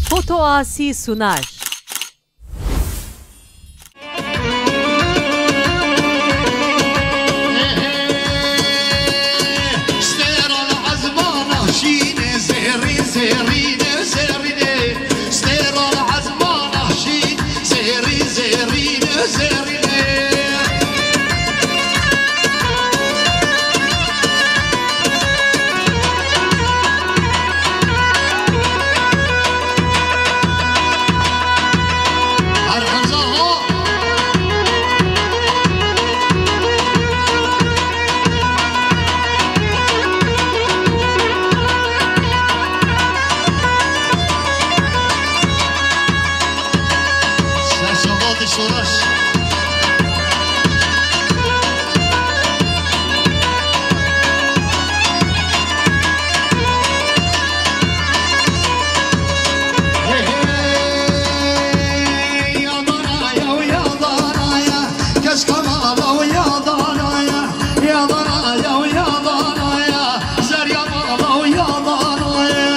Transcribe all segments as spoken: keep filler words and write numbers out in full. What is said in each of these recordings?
Foto Asi sunar. Stêran ezmana şîne zêrî, zêrîne, zêrîne. Stêran ezmana şîn, zêrî, zêrîne, zêrîne. Şoreş. Hey, hey, ya bana ya, ya bana ya, keşke bana ya, bana ya. Ya bana ya, ya bana ya, zer ya bana ya, bana ya.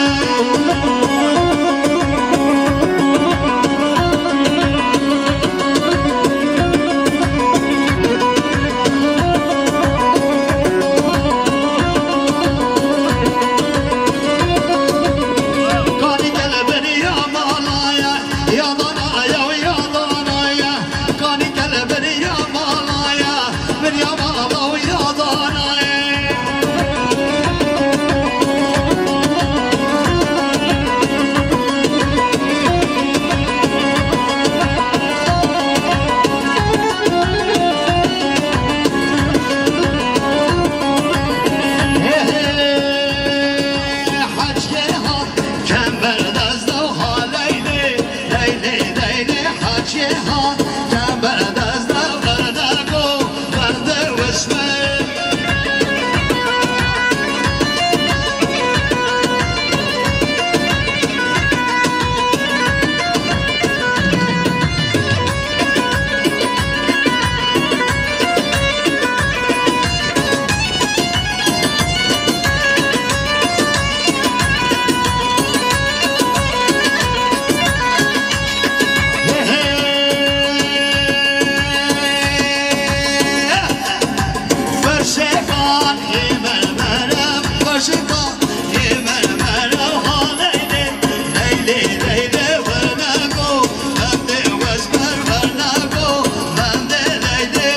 Kanî kelebin ya bana ya, ya bana ya, ya bana ya. Kanî kelebin ya bana ya. Biryama lawiya danayê. Hê, hê, hecê hat, kember dest da Leylê, Leylê, Leylê, hecê hat, kember dest da berdeko, berde wesme. Berşekan ê mermere, berşekan ê mermere ha Leylê, Leylê, Leylê werneko, bendê wes ber werneko, bendê Leylê.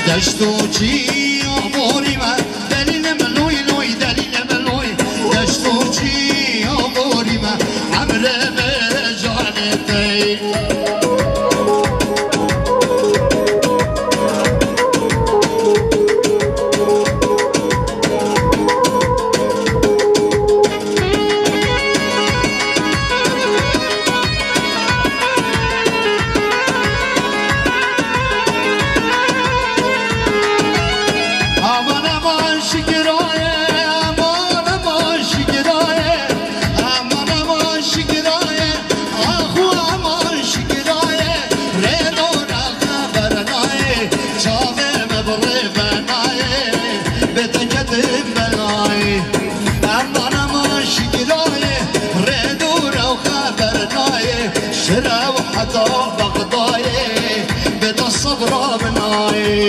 Deşt û çiya borî me, delîlê min oy, oy, delîlê min oy. Deşt û çiya borî me, emrê min canê tey. Aman, aman, şikiraye, aman, aman, şikiraye, aman, aman, şikiraye, axu, aman, şikiraye, rê dora xeber nayê, çavê me bi rê venayê, bê te ketim belayê. Aman, aman, şikiraye, rê dora xeber nayê, şirew heta Bexdayê, bê te sebra binayê.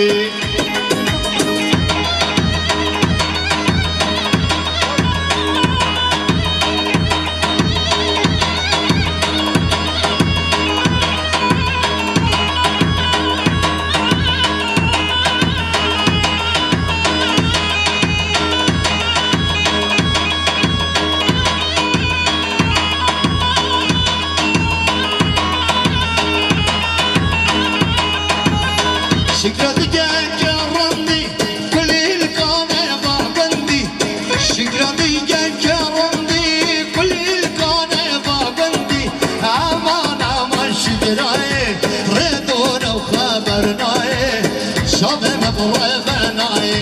Dîgeke rindî kulîlkanê bagundî, eman, eman şikirayê, rê dûr ew xeber nayê, şavê me bi rê ve nayê.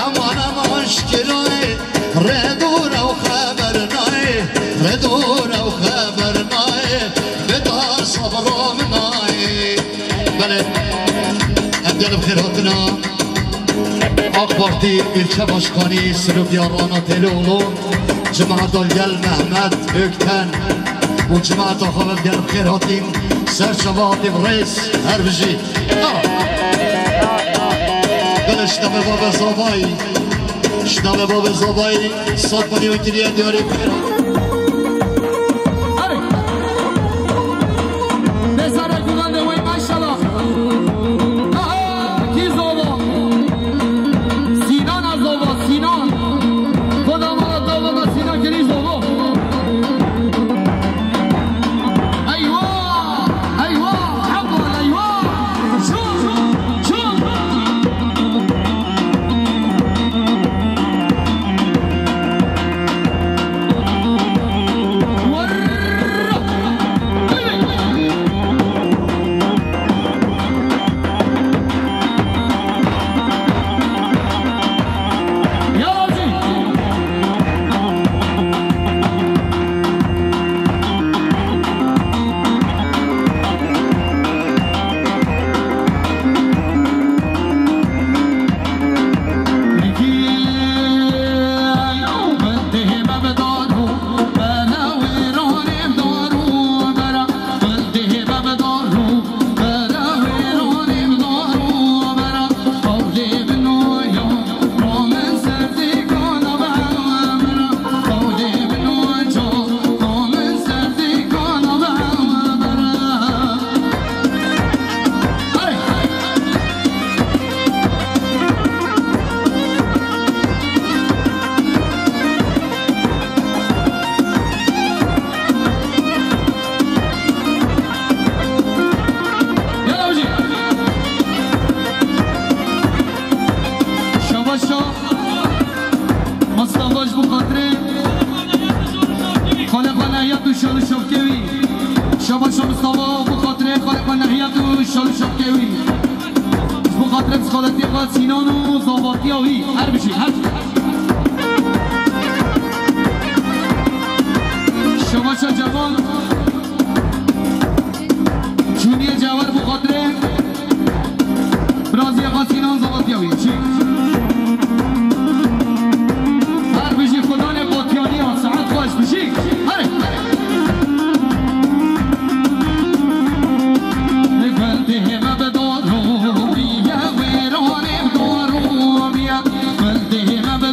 Eman, eman şikirayê, rê dûr ew xeber nayê, rê dûr ew xeber nayê, bi dar sabra min nayê. Belê, em gelê bi xêr hatina. AK Partî Îlçe Başkanî, Sirokya Rana Têlîoğlu, cemaeta li gel Mehmet Ökten û cemaeta xwe ve gelê bi xêr hatîn. Ser çava hatî bi rêz, her bijî. Belê, ji navê Bavê Zavayî, ji navê Bavê Zavayî, sed milyon kiriye diyarî bi xêr. Erê. Dê sere gulan de wey maşallah. Aha, kî zova? Sinan a zova, Sinan. Koda mala tavana Sinan kirî zova. Eywa, eywa, haqan, eywa. Çû, çû. Şabaşa Mustafa ji bo xatirê xalê xwe nehiyat û şal û şopkê wî. Şabaşa Mustafa bo xatirê xalê xwe nehiyat û şal û şopkê wî. Ji bo xatirê psixoletiyê xwe Sînan û zavatiya wî. Her bijî, her. Şabaşa Cemal. Çûniye Cewer bo xatirê. Biraziya xwe Sînan zavatiya wî. Çi? Her bijî xudanê Batiyaniya, saet xweş bijî. Here. Li gundê me bi dorûmiye, wêranê bi dorûmiye. Gundê me bi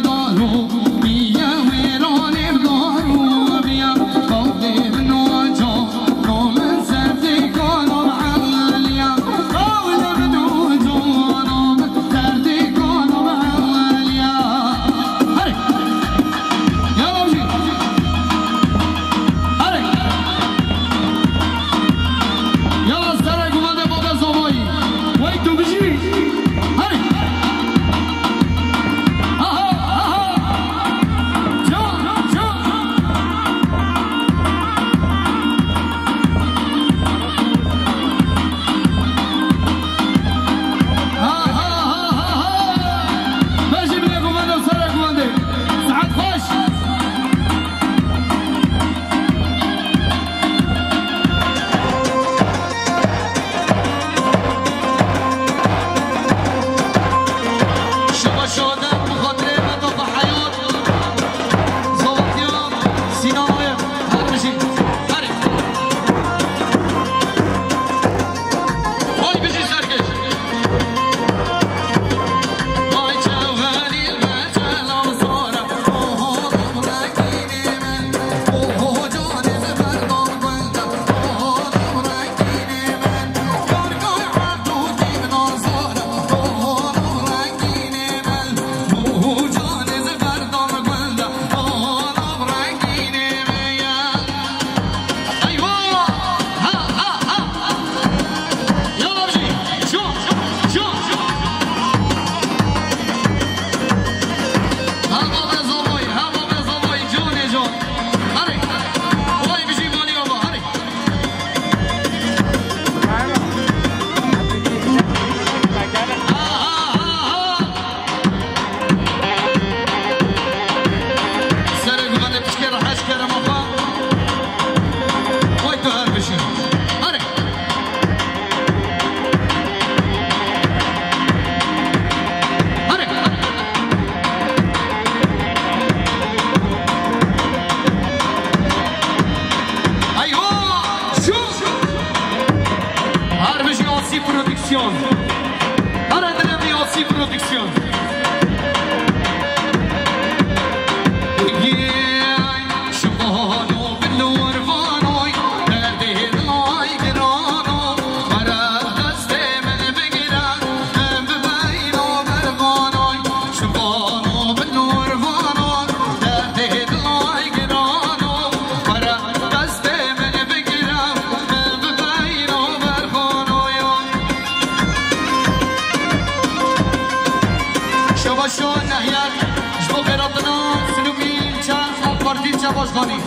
Başkanî.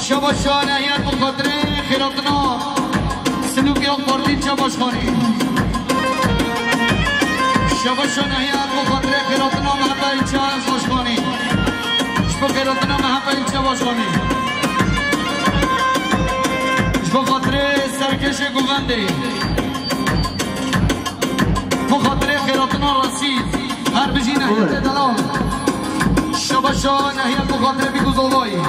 Şabaşa nehiyet bi xatirê xêratina Silûkê AK Partî çe başkanî. Şabaşa nehiyet bi xatirê xêratina MHP'yê çe başkanî. Ji bo xêratina MHP'yê çe başkanî. Ji bo xatirê serkêşê guvendê. Bi xatirê xêratina Resîd. Her bijî nehiyetê delal. Şabaşa nehiyet bi xatirê Bîk û Zavayî.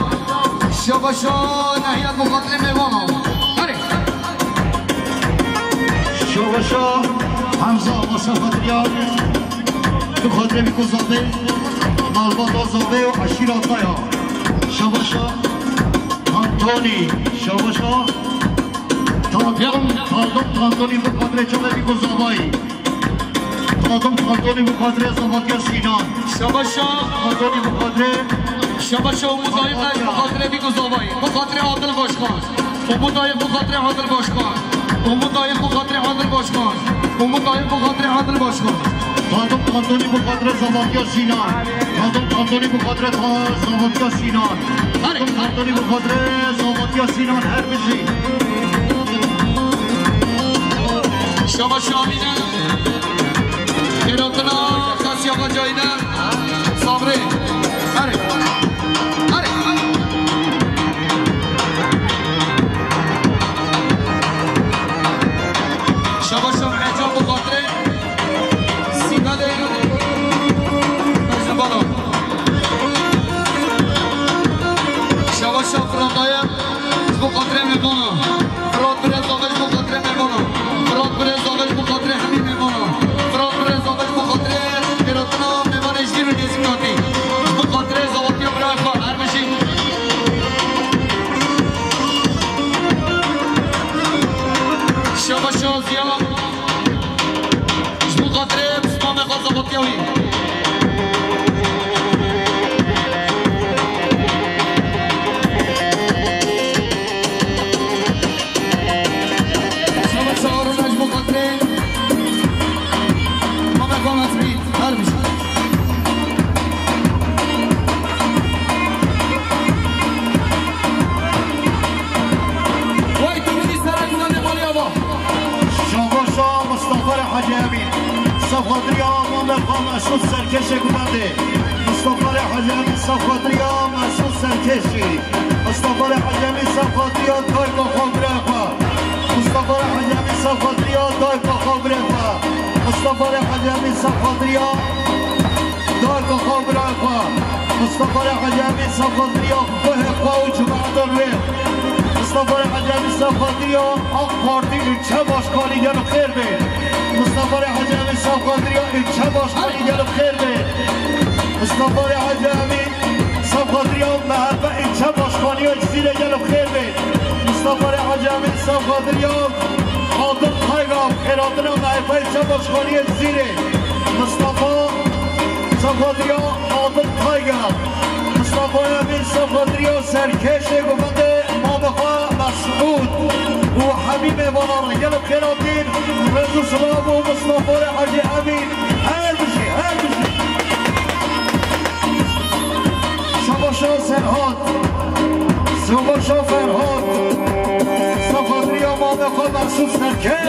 Şabaşa nehiyet bi xatirê mêvana. Herê. Şabaşa Hemza Ava Sefatiriya. Bi xatirê Bîk û Zavê. Malbata Zavê û eşîra te ya. Şabaşa Antonî. Şabaşa Tandon, Tandon, Tandonî bi xatirê çavê Bîk û Zavayî. Tandon, Tandonî bi xatirê Zavatiya Sînan. Şabaşa. Tandonî bi xatirê Şabaşa Umut Ayık bi xatirê Bîk û Zavayî. Bi xatirê Adil Başkan. Umut Ayık bi xatirê Adil Başkan. Umut Ayık bi xatirê Adil Başkan. Umut Ayık bi xatirê Adil Başkan. Tandon, Tandonî bi xatirê Zavatiya Sînan. Tandon, Tandonî bi xatirê ta-, Zavatiya Sînan. Hadi. Tandon, Tandonî bi xatirê Zavatiya Sînan. Her bijî. Şabaş Şamîne. Xêratina Kasya Bacayîne. Sabrê. Hadi. Hadi. Şabaş Şamîne. Can bi xatirê Sîbelê Mecnubana. Şabaşa Firat dayê ji bo xatirê mêvana. Firat birê zavê ji bo xatirê mêvana. Firat birê zavê ji bo xatirê hemî mêvana. Firat birê zavê ji bo xatirê xêratina mêvanê ji dîr û nêzîkatî. Ji bo xatirê zavatiya birayê xwe her bijî. Şabaşa Ziya. Ji bo xatirê pismamê xwe zavatiya wî. Şabaş Harûne ji bo xatirê mamê xwe Mezbî. Her bijî. Wey tu min î serek û nandê malî ava. Şabaşa Mistafayê Hecî Emîn. Sefxatiriya mamê xwe Mesûd Serkêşê guvendê. Mistafayê Hecî Emîn sefxatiriya Mesûd Serkêşî. Mistafayê Hecî Emîn sefxatiriya dayka xwe birê xwe. Mistafayê Hecî Emîn sefxatiriya dayka xwe birê xwe. Mistafayê Hecî Emîn sefxatiriya Dayka xwe, birayê xwe, Mistefayê Hecî Emîn sefxatiriya guhê xwe û cemaeta wê. Mistefayê Hecî Emîn sefxatiriya AK Partî ilçe başkanî gelo xêr bê. Mistefayê Hecî Emîn sefxatiriya ilçe başkanî gelo xêr bê. Mistefayê Hecî Emîn sefxatiriya MHP ilçe başkanîya Cizîrê gelo xêr bê. Mistefayê Hecî Emîn sefxatiriya Adil Tayga xêratina MHP ilçe başkanîya Cizîrê. Mistefa sefxatiriya Adil Tayga. Mistefa Emîn sefxatiriya serkêşê guvendê mamê xwe Mesûd û hemî mêvanan re gelo xêr hatîn. Rêz û silav bo Mistefayê Hecî Emîn. Her bijî, her bijî. Şabaşa Serhat. Şabaşa Ferhat. Sefxatiriya mamê xwe Mesûd Serkêş.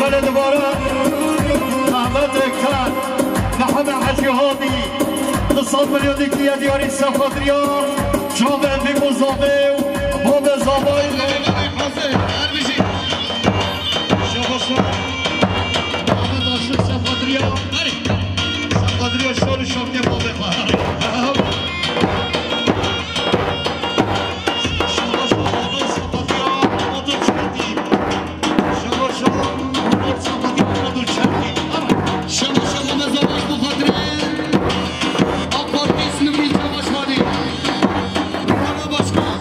Belê dibare Mehmetê Ker, Mihemed Hecî Hadî, du sed milyon dî kiriye diyarî sefxatiriya çavên Bîk û Zavê û Bavê Zavayî. Şabaş. Mehmet Aşık sefxatiriya. Sefxatiriya şal û şapkê bavê xwe. Şabaş. Sefxatiriya Atatürk'ü. Şabaş, Şabaş, Şabaş, Şabaş, Şabaş, Şabaş, Şabaş, AK Parti Silivri ilçe başkanı. Ana başkan,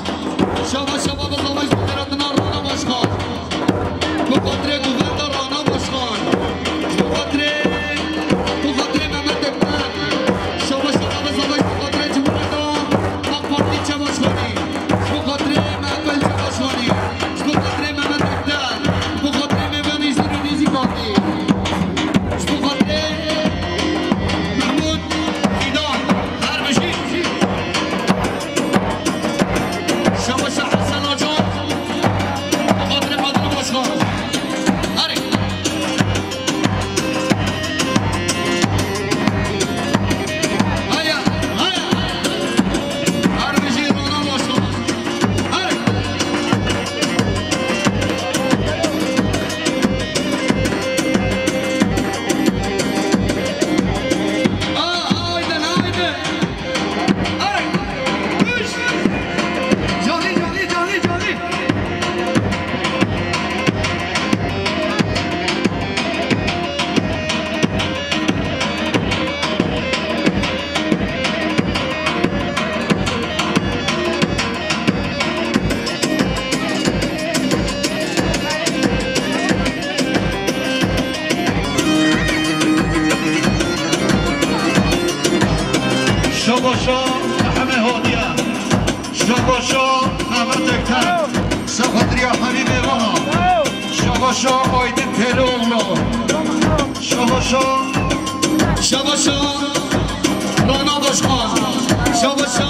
Şabaşa Mehmet Ekter, Sefatriya Halî Bêvana. Şabaşa Aydin Pêroğlu. Şabaşa. Şabaşa Rana Başkan. Şabaşa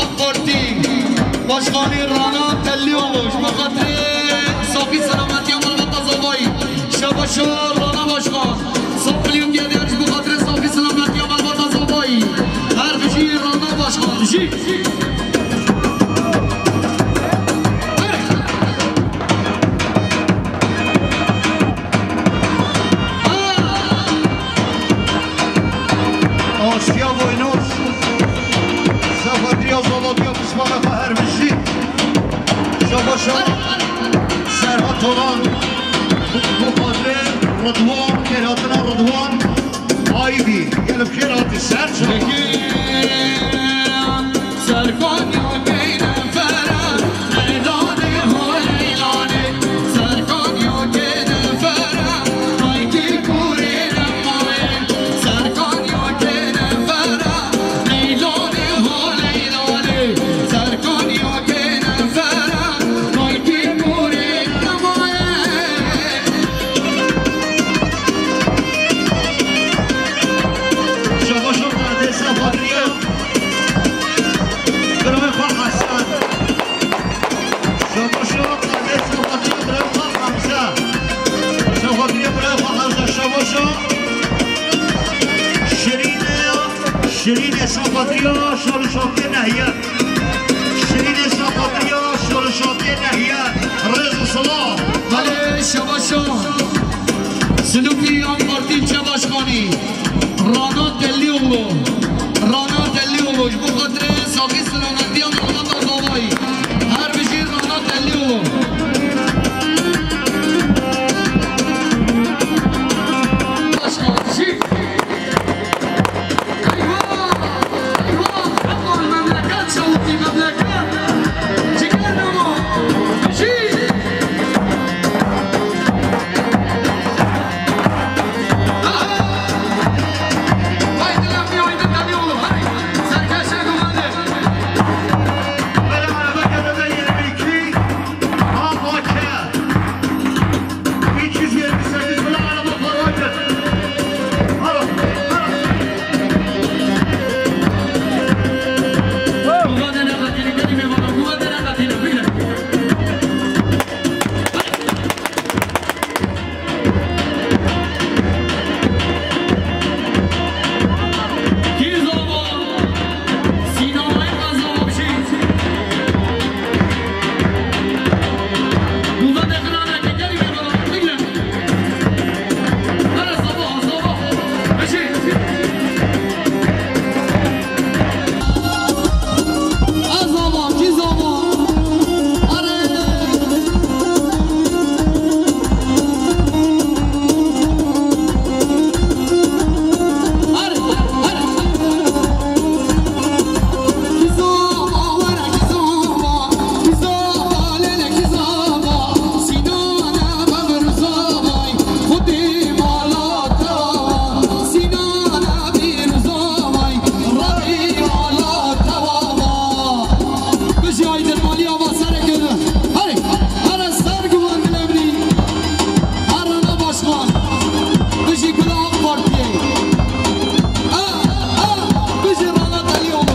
AK Parti Başkanı Rana Tellioğlu. Ji bo xatirê safî selametiya malbata Zavayî. Şabaşa Rana Başkan. Saf milyon geldi, ji bo xatirê safî selametiya malbata Zavayî. Her bijî Rana Başkan. Bijî. Asya Boynoz, Sefatriya Zavatiya Pismana her bijî. Şabaşa Serhat Tolan, bu, bu kadre Rıdvan, Keratina Rıdvan, Aybi, gelip Kerati Serçe. Şabaşa Qadêsa Xatriya. Birayê xwe Hesen. Şabaşa Qadêsa Xatriya birayê xwe Hemze. Şabaşa birayê xwe Hemze. Şabaşa Şirîne, Şirîne Şabatriya, Şarişatê Nehiye. Şirîne Şabatriya, Şarişatê Nehiye. Rêz û silav. Belê, şabaşa. Silûkî AK Partî ilçe başkanî Rana Tellîoğlu. Rana Tellîoğlu, ji bo xatirê saxî selametiya malbata Zavayî. Her bijî Rana Tellîoğlu. Başkan, jî. Eyvah! Eyvah! Aman memleket çavukî, memleket! Ciger Memo! Bijî! Aha! Haydi lan bir oyunda deli oğlum, hay! Serkeşe güvenli! Böyle araba geldi yirmi iki A K. İki yüz yirmi sekiz bile araba kolay geldi. Ara, ara. Bu kadar ne katili, gelin bir bana, bu kadar ne katili, buyurun. Bijî Aydin Malî ava sereke. Herê, herê ser guvan dilê min î. Her Rana Başkan. Bijî Gula AK Partiyê. A, a, bijî Rana Tellîoğlu.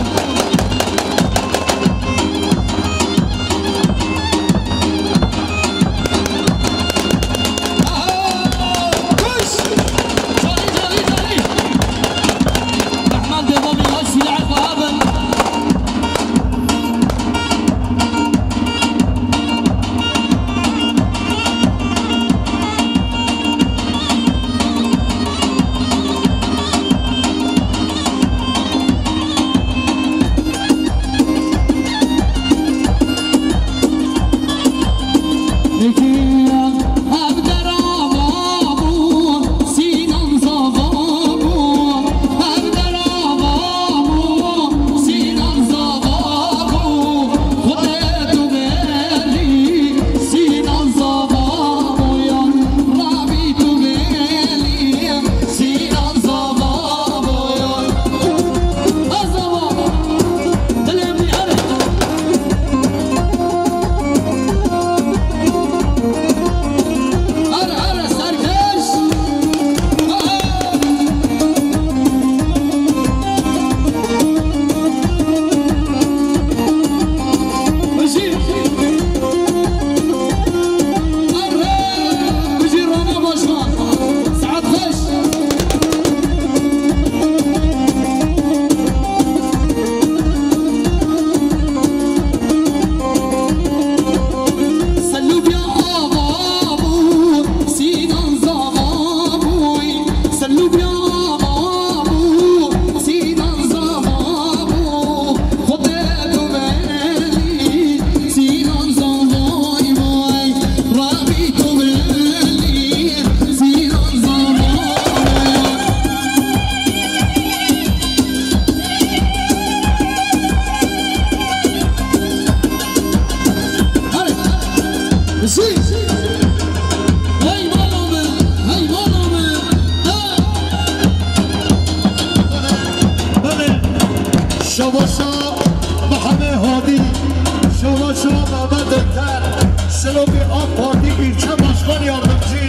Bi AK Partî ilçe başkan yardımcı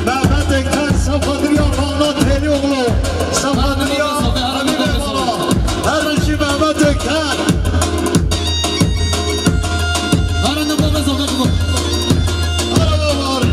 Mehmet Ekten, Sefadriya Mehmet Telioğlu, Sefadriya Emîn Bala, her jî Mehmet Ekten. Araba var.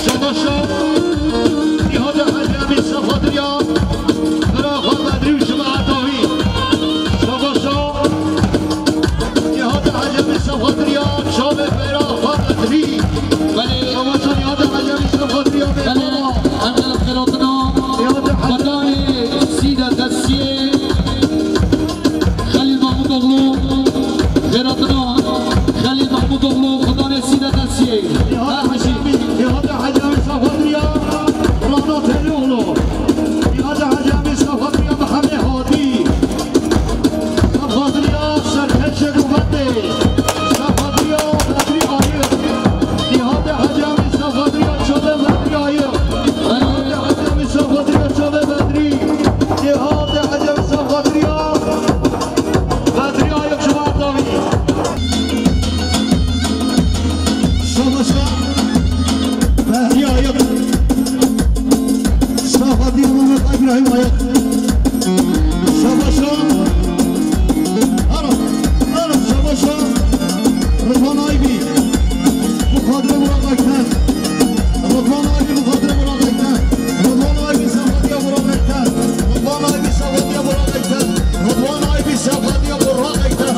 Şabaşa, Nîhadê Hecî Emîn Sefadriya, bira xwe Bedrî û cemaeta wî. Şabaşa, Nîhadê Hecî Emîn Sefadriya, çavê bira xwe Bedrî. Belê. Şabaşa Nîhadê Hecî Emîn Sefadriya, belê, bêbala. Em gelek xêratina. Nîhadê Hecî Xwedanê Sîde Tesiyê. Xelîl Mahmûtoğlu, xêratina Xelîl Mahmûtoğlu, Xwedanê Sîde Tesiyê. Nîhadê Hecî Emîn, Nîhadê Hecî Emîn Sefadriya, Rana Telioğlu. Nîhadê Hecî Emîn Sefadriya, Mihemê Hadî. Sefadriya, Serkeşê Guvetê. Sefadriya, Bedrî Ayik. Nîhadê Hecî Emîn Sefadriya, Çavê Bedrî Ayik. Nîhadê Hecî Emîn Sefadriya, Çavê Bedrî. Nîhadê Hecî Emîn Sefadriya. Bedrî Ayik ji wan dawî. Şabaşa Behrî Ayik. Şaxadî Mehmet Îbrahîm Ayik. Şabaşa. Ara, ara, şabaşa. Rıdvan Aybi. Mukaddem Burak Ayten. Rıdvan Aybi, Mukaddem Burak Ayten. Rıdvan Aybi, Şaxadî Burak Ayten. Rıdvan Aybi, Şaxadî Burak Ayten. Rıdvan Aybi, Şaxadî Burak Ayten.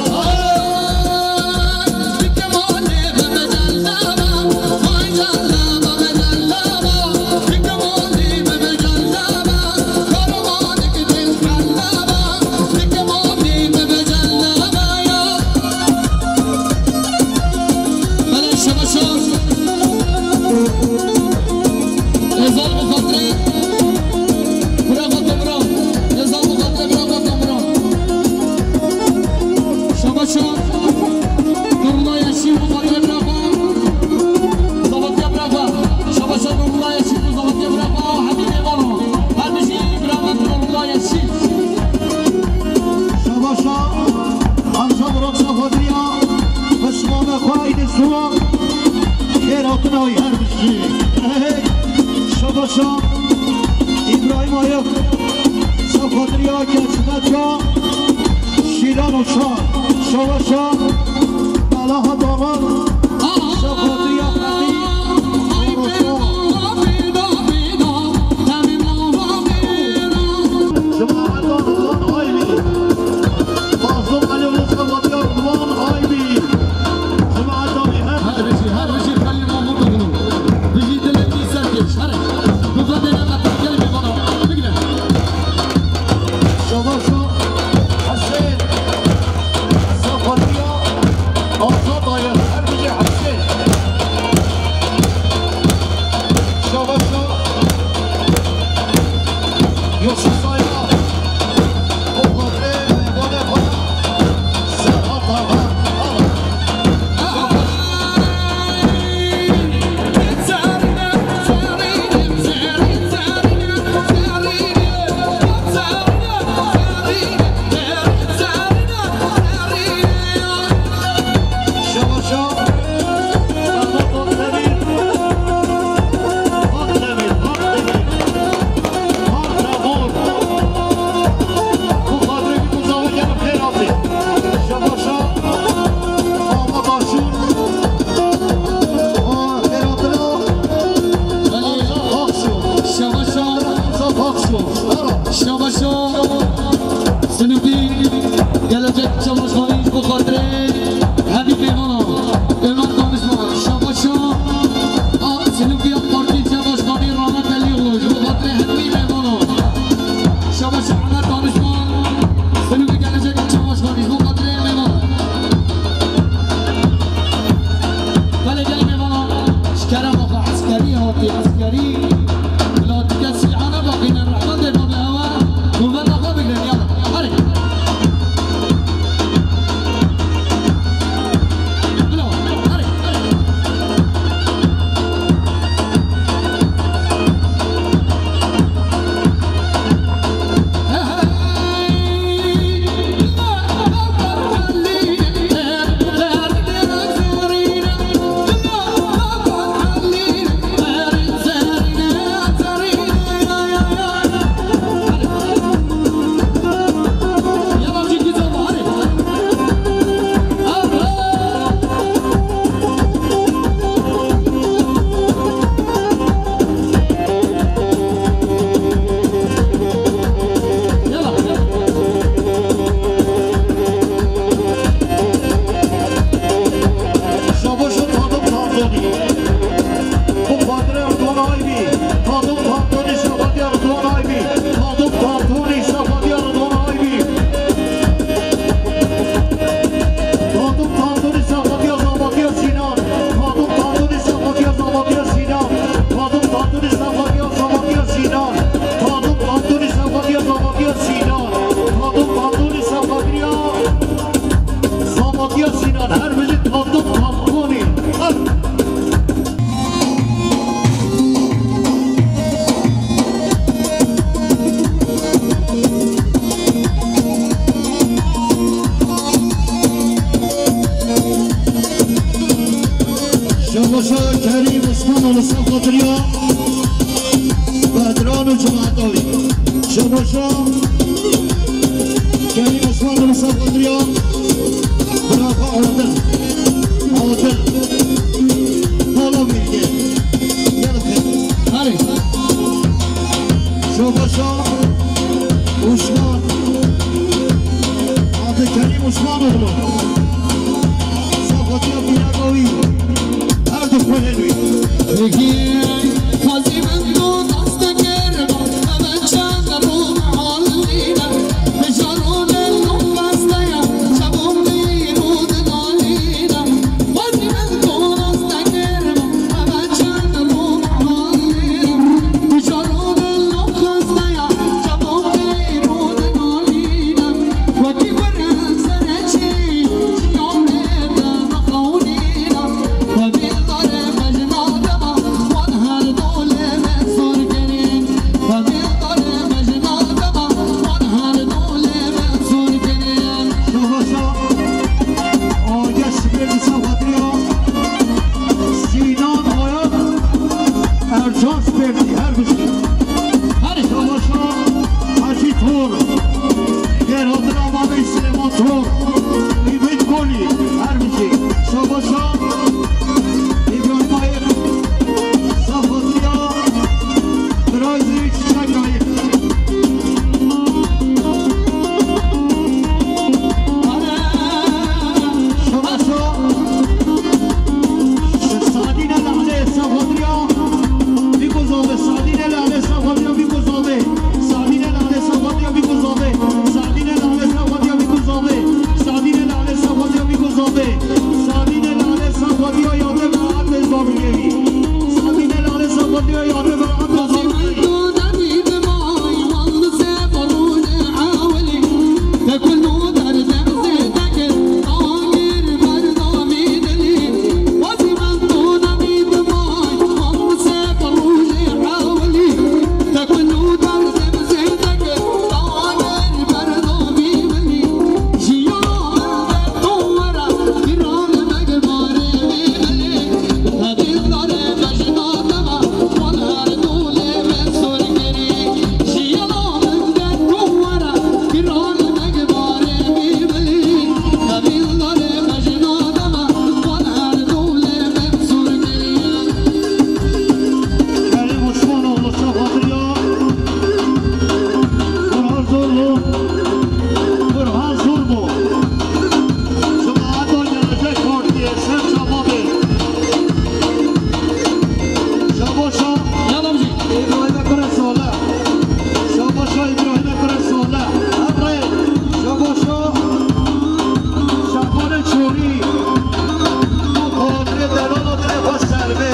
Şabaşa Nurullah Yeşil, Muzaffer Birafa. Muzaffer Birafa. Şabaşa Nurullah Yeşil, Muzaffer Birafa. Hemî mêvano. Hemî jî bira me Nurullah Yeşil. Şabaşa Hamza Burak Sefadriya. Pişmame xwe eynî suwa. Xêr hatina her bijî. Şabaşa Îbrahîm Ayik. Sefadriya Keçmeka. Şîran û Şar, Şabaşa, Melaha Daxan, Sefadriya Qedî, Oroşa. Cemaetan Rizwan Ayvî. Sinopî, gelecek çabaşxanî ji bo xatirê hemî mêvanan. Êman danişman, şabaşa. A, Sinopî ya Partî Çabaşxanî Ramet Elîoğlu ji bo xatirê hemî mêvanan. Şabaşa Êman danişman, Sinopî gelecek çabaşxanî ji bo xatirê mêvanan. Belê gelî mêvanan, ji kerema xwe eskerî hatî, eskerî. Bila dike sîhane baqîne, rehman dê bavê ewe. Moveta xwe bigrin, yala. Herê. Bila, herê, herê. Şabaş û Tadim Tantuni. Bu Xatirê Ridwan Aybî. Tadim Tantuni şafatiya Ridwan Aybî. Tadim Tantuni şafatiya Ridwan Aybî. Tadim Tantuni şafatiya Zavatiya Sinan. Tadim Tantuni şafatiya Zavatiya Sinan. Tadim Tantuni şafatiya Zavatiya Sinan. Tadim Tantuni şafatiya Zavatiya Sinan. Tadim Tantuni şafatiya Zavatiya Sinan. Her bijî Tadim Tantuni. Her Şabaşa Kerîm Osmanoğlu ser xatiriya Bedran û cemaeta wî. Şabaşa Kerîm Osmanoğlu ser xatiriya bira xwe Adil. Adil. Bala Bilge. Gel xêr. Herê. Şabaşa Osman. Abdülkerim Osmanoğlu. Şafatiya Pîreka wî. Her du xwehên wî. Peki, Fazî min tu dest kir, eve çend rû mealîne. Mijarû de nû besteya, çabû bîrû de nalîne. Fazî min tu dest kir, eve çend rû mealîne. Mijarû de nû besteya, çabû bîrû Burhan Zurbo. Cemaeta Gelecek Partiyê, ser çava bê. Şabaşa Yalomjî. Îbrahîmê Kurê Salih. Şabaşa Îbrahîmê Kurê Salih. Emre. Şabaşa Şabanê Çorî. Xatirê delala dilê xwe Selmê.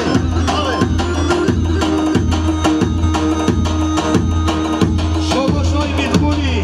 Şabaşa Îmînxûnî.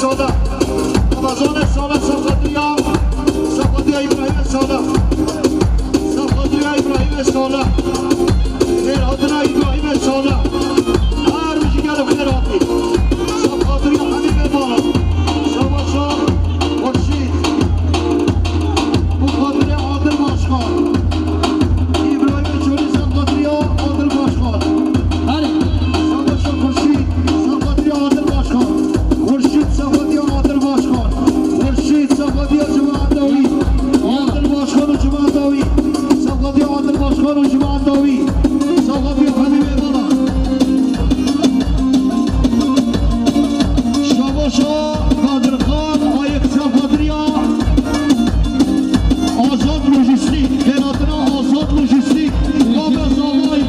Sala. Ramazanê Sala, Sefqatiriya, Sefqatiriya Îbrahîmê Sala. Sefqatiriya Îbrahîmê Sala. Xêrhatina Îbrahîmê Sala. Her bijî gelo xêr hatî. Sefqatiriya Hemî Bêbala. Şabaşa Xurşîd. Bi xatirê Adil Başkan. Îbrahîmê Çolî, Sefqatiriya Adil Başkan. Şabaşa Xurşîd, Sefqatiriya Adil Başkan. Xurşîd, Sefqatiya Adil Başkan. Xurşîd, Sefqatiya cemaeta wî. Adil Başkan û cemaeta wî. Sefqatiya Adil Başkan û cemaeta wî. Sefqatiya Hemî Bêbala. Şabaşa Kadir Xan, Ayek, Sefqatiriya Azad Lojîstîk, Xêrhatina Azad Lojîstîk, Baba Zavay.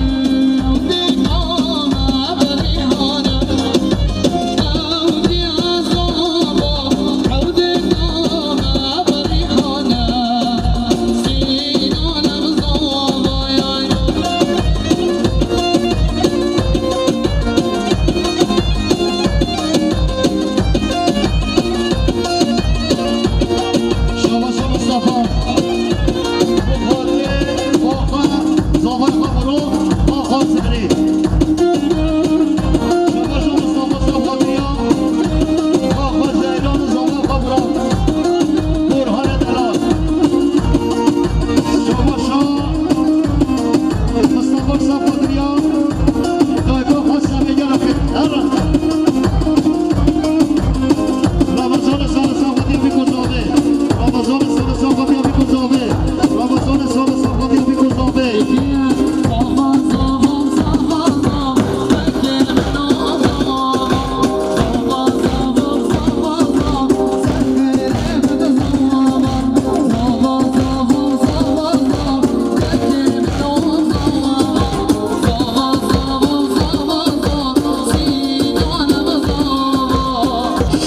Şabaşa Mustafa. Bi xatirê Xaxa, zavay xwe Miro, Xaxa Zerî. Şabaşa Mustafa Sefqatiriya, Xaxa Zeyran û zavay xwe Miro. Burhanê Delal. Şabaşa Mustafa Sefqatiriya. Dayka xwe Semê gelo xêr. Ramazanê Sala, Sefqatiya Bîk û Zavê. Ramazanê Sala, Sefqatiya Bîk û Zavê. Ramazanê Sala, Sefqatiya Bîk û Zavê.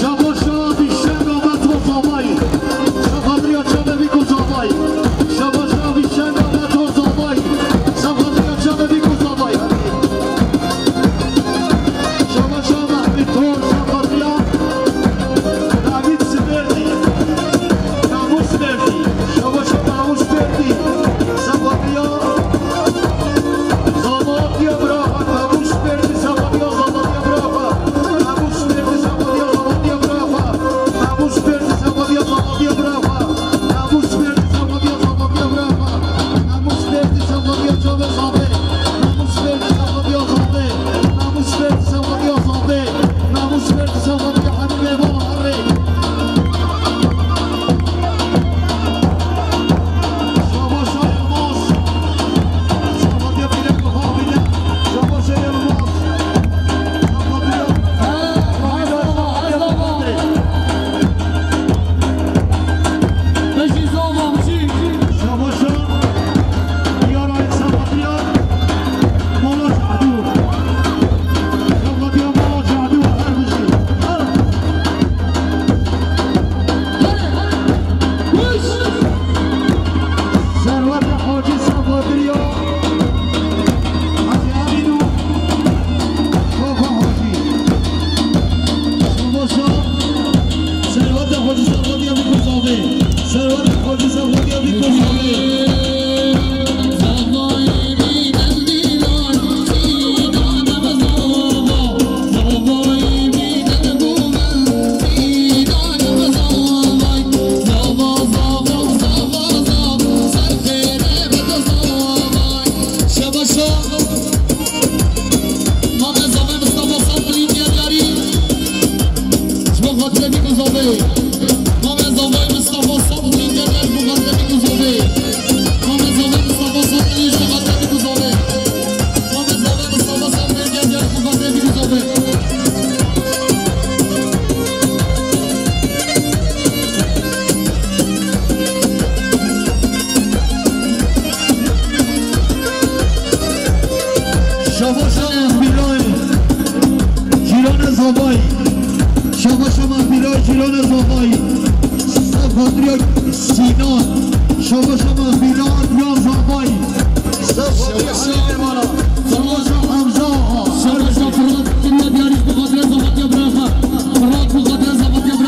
Şabaşa Vîşenga Meto Zavay. Sefqatiriya Çavê Bîk û Zavay. Şabaşa Vîşenga Meto Zavay. Sefqatiriya Çavê Bîk û Zavay. Şabaşa Mehmet Tor, Sefqatiriya David Siberdî. Namus Berdî. Şabaşa Namus Berdî. Sefqatiriya Zavatiya Braxa. Namus Berdî, Sefqatiya Zavatiya Braxa. Namus Berdî, Sefqatiya Zavatiya Braxa. Namus Berdî, Sefqatiya Zavatiya Braxa. Namus Berdî, Sefqatiya Zavatiya Braxa. Namus Berdî, Sefqatiya Çavê Zavê. Namus Berdî, Sefqatiya Zavê. Namus Berdî, Sefqatiya Zavê. Namus Berdî, Sefqatiya Hemî Bêbala. Erê. Şabaşa Yilmaz. Şabaşa Yilmaz. Şabaşa Yilmaz. Şabaşa Yilmaz. Şabaşa Diyara Şabaşa Mala Şahdû. Şabaşa Mala Şahdû. Her bijî. Her. Serwet Hacî Sefqatiriya Hacî Emîn û Kaka Hacî. Şabaşa Serwet Hacî Sefqatiya Bîk û Zavê. Serwet Hacî Sefqatiya Bîk û Zavê. Şabaşa. Mame zavê Mustafa Sabri Gelyarî. Ji bo xatirê Bîk û Zavê. Mame zavê Mustafa Sabri Gelyarî, ji bo xatirê Bîk û Zavê. Mame zavê Mustafa Sabri, ji bo xatirê Bîk û Zavê. Mame zavê Mustafa Sabri Gelyarî, ji bo xatirê Bîk û Zavê. Şabaşa Mehbîlay, Cîranê Zavay. Şabaşa Mehbîlay, Cîranê Zavay. Sefqatiriya Sînan. Şabaşa Mehbîlay, Adnan Zavay. Sefqatiriya Hemî Bêbala. Şabaşa Hemza Axa. Şabaşa Firat, Diyarî, bi xatirê Zavatiya Braxa. Firat, bi xatirê Zavatiya Braxa.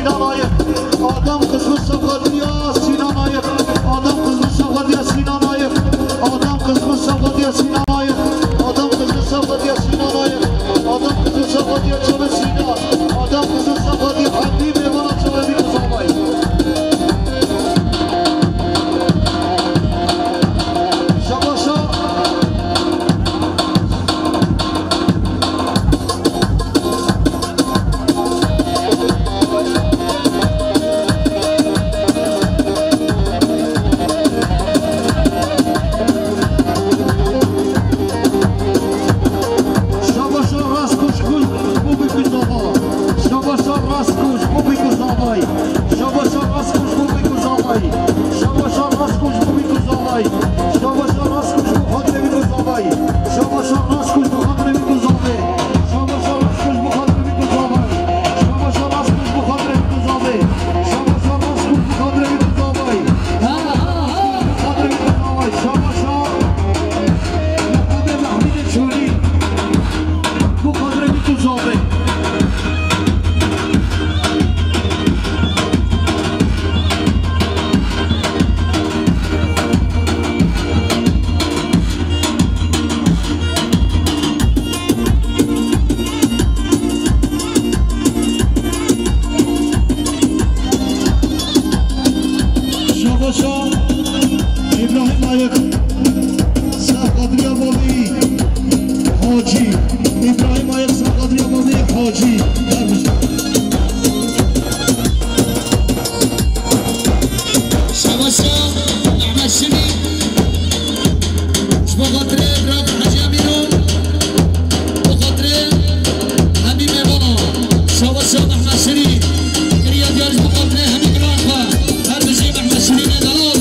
Sinan Ayık. Adam kızmış Safkadriya Sinan Ayık. Adam kızmış Safkadriya Sinan Ayık. Adam kızmış Safkadriya Sinan Ayık. Adam kızmış Safkadriya Sinan Ayık. Adam kızmış Safkadriya Çabe Sinan. Adam kızmış Safkadriya Hamdi Meyvana Çabe bir uzamay. Şabaşa. Şabaşa rast kuş kuş bu bir kuzava. Şabaşa rast kuş bu bir kuzavay. Şabaşa rast kuş bu bir kuzavay. Şabaşa rast kuş bu bir kuzavay. Şabaşa rast kuş bu kadre bir kuzavay. Şabaşa rast kuş bu kadre bir kuzavay. Şabaşa rast kuş bu kadre bir kuzavay. Şabaşa rast kuş bu kadre bir kuzavay. Şabaşa rast kuş bu kadre bir kuzavay. Şabaşa rast kuş bu kadre bir kuzavay. Şabaşa. Muhammed Ahmet Çolî. Bu kadre bir kuzavay. Şabaşa İbrahim Ayık, Saf Kadriya Bavî, Hacî. İbrahim Ayık, Saf Kadriya Bavî, Hacî. Şabaşa Mehmet Şirî. Ji bo xatirê bira Hecî Emîro, bo xatirê hemî mêvana. Şabaşa Mehmet Şirî, kiriya diyar ji bo xatirê hemî birayên xwe. Her bijî Mehmet Şirînê delal.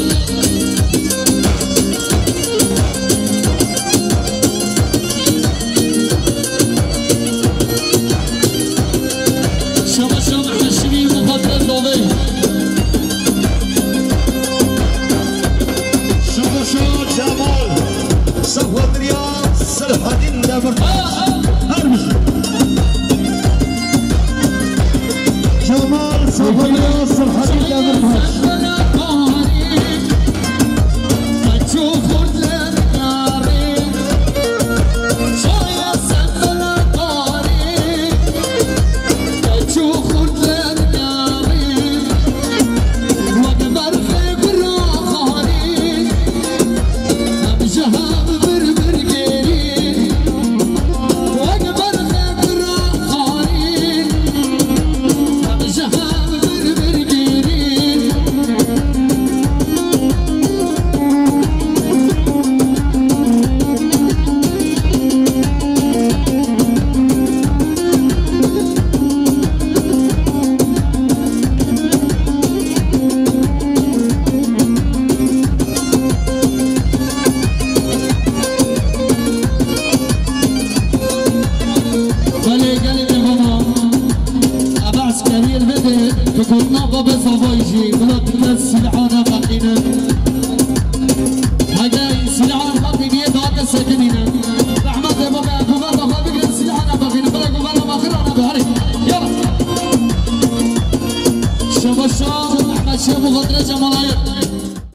Şabaşa Mehmet Şirî, bo xatirê dovê. Şabaşa Cemal, Safwatiriya Selhadîn Demirtaş. Her bijî. Cemal, Safwatiriya Selhadîn Demirtaş. Belê gelê mêvana, ev eskeriyê li vê de, tu gotina xwe bi zavayî jî, bila dike sîleha neqeqînin. Hege sîleha neqeqîniyê date sekinînin. Rehmetê baba, govenda xwe bigrin, sîleha neqeqînin. Bila govenda me xira nebe, herî. Yala. Şabaşa, Ehmed Şêx û Xatirê Cemal Ayık.